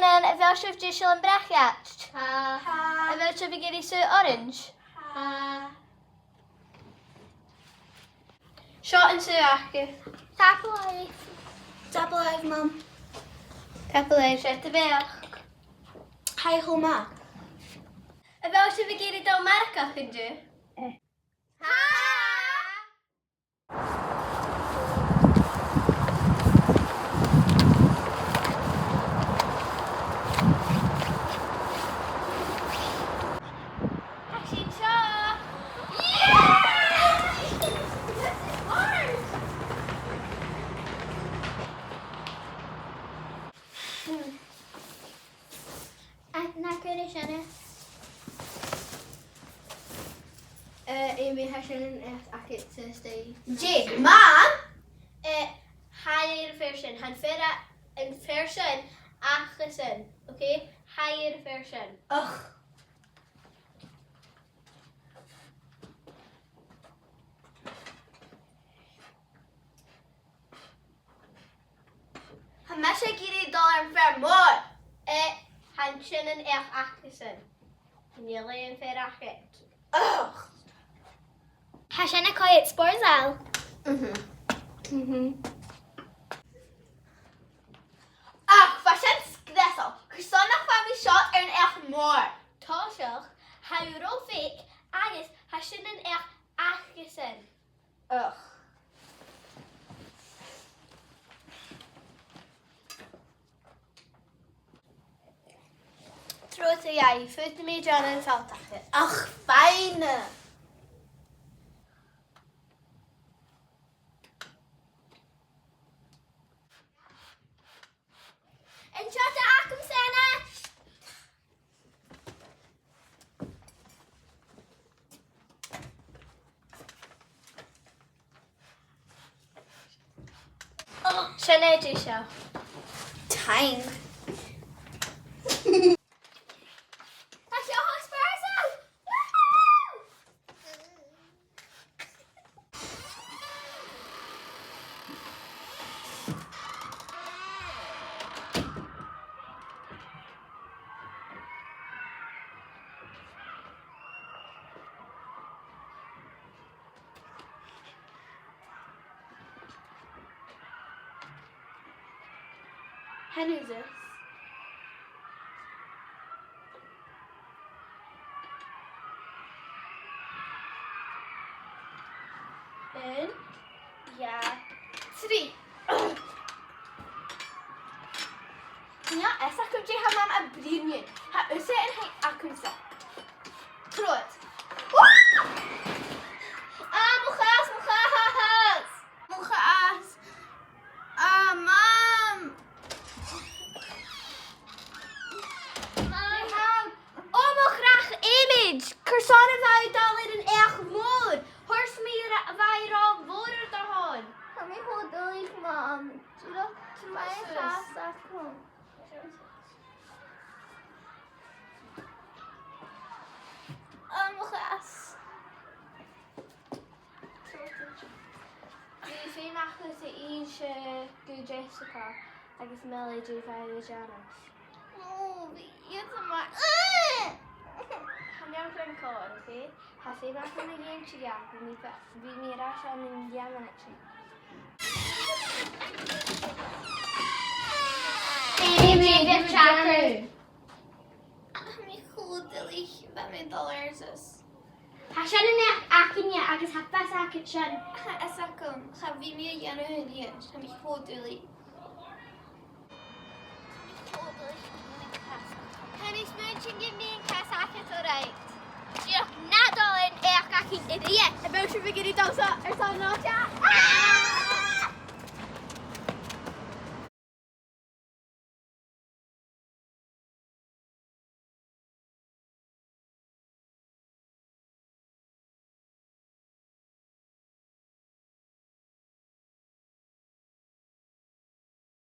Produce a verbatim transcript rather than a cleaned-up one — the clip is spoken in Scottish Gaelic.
An, a bheil sibh deiseil am bracaist? Tha. Tha. A bheil sibh ag iarraidh sùgh orains? Tha. Seo an sùgh agaibh. Tapadh leibh. Tapadh leibh, Mam. Tapadh leibh. Seo do bheachd. Tha e cho math. A bheil sibh ag iarraidh dol marcachd an-diugh? Eh. Tha! Tha sinn seo! Yay! This is ours! Ach, na cuir sin e. Eh, Amy, tha sin an each agad san taigh. Dè, Mam? Eh, tha e air a' fhear sin, tha am fear a, am fear sin acasan, ok? Tha e air a' fhear sin. Ugh. Tha mise ag iarraidh dol air am fear mòr. Eh, tha sin an each acasan. Chan eil e am fear agad. Ugh. Tha sin a' coimhead spòrsail. Mhm. Mhm. Ach, bha sin sgreatail. Carson nach fhaigh mi shot air an each mòr? Tòiseachadh, tha thu ro bheag agus tha sin an each acasan. Ugh. Trobhad, a yaya, faodaidh mi dèanamh an falt agad. Ach, fine. An seo agam-sa a-nis. Sin e, dè seo? Taing. Tha seo cho spòrsail! Woohoo! Hen is this? Aon, dhà, trì. Chan eil fhios agam dè tha Mam a' bruidhinn mu. Tha thusa an taigh agamsa. Trobhad. Ah! Ah, mo chas, mo chas! Mo chas! Ah, Mam! Mam! Ò, mo chreach-iomaid! Carson a bha thu a' dol air an each mhòr? Thuirt mi a bha e ro mhòr air do shon. Tha mi cho duilich, Mam. Dìreach trobhad. Mo chas agam. Ò, mo chas. Bidh feum agad innse gu Jessica agus Millie dè bha thu a' dèanamh. Ò, bha iad mar... Chan eil sin còir, ok? Tha feum agam a dhèanamh, bidh mi, bidh mi air ais ann an dà mhionaid. Amy, bidh teacair. Tha mi cho duilich, bha mi a' dol air ais. Tha sin an each againne agus tha fios agad sin. Tha fhios agam, cha bhi mi a' dèanamh a-rithist, tha mi cho duilich. Tha mi a' smaointinn gum bi an cas agad alright. Dìreach na dol air an each againn a-rithist. A bheil sibh ag iarraidh dol seo airson an àite?